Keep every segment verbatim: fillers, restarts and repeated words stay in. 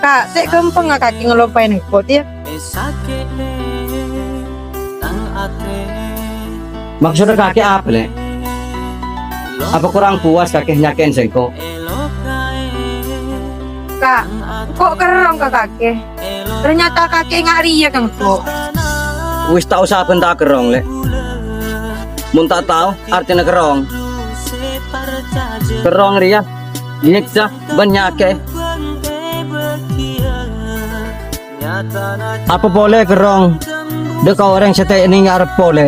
Ka', cè' ghâmpangnga kakè ngelopaè engko', yâ? Maksodda kakè apa, Lè'? Apa korang puas kakè nyakè'è sèngko'? Ka', engko' kerrong ka kakè. Ternyata kakè nga' rèya ka engko'. Wis ta' osa bânta kerrong, Lè'. Mon ta' tao artèna kerrong. Kerrong rèya nyèksa bân nyakè'è. Apa polè kerrong dâ' ka orèng sè ta' ènga' arep polè?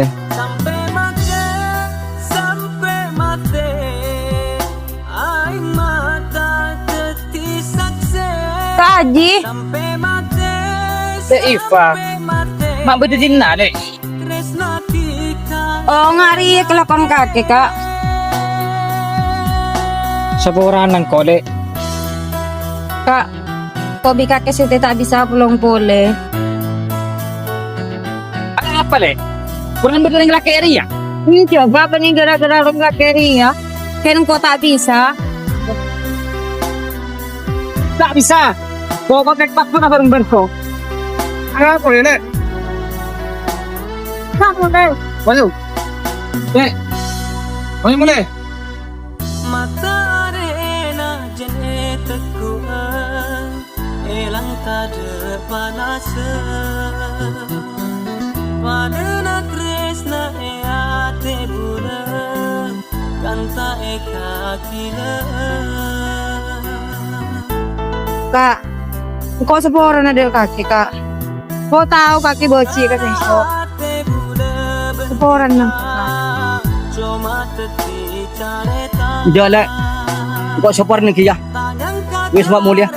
Ka' Aji. Lè' Iva, ma' bâdâ dinna', Lè'? Oh, nga' rèya kalakon kakè, Ka'. Saporana engko', Lè'. Ka', engko' bi' kakè satèya ta' bisa apolong polè. Arapa, Lè'? Korang bâdâ orèng lakè' rèya? Iyâ, Pak, bânnè gara-gara orèng lakè' rèya. Kèng engko' ta' bisa. Ta' bisa. Pokok terpaksa na bareng-bareng. Ayo, polè, Lè'. Ayo. Lè'. Ayo, polè. Mata arèna jhân ètekkuwâ, èlang tadâ' panassa. Padâna trèsna è atè bulâ, kanta è kakilâ. Ka', engko' saporana dâ' kakè, Ka'. Engko' tao kakè bâji' ka sèngko'. Saporana. Enjâ', Lè'. Engko' saporana kèya. Wis, ma' molèya.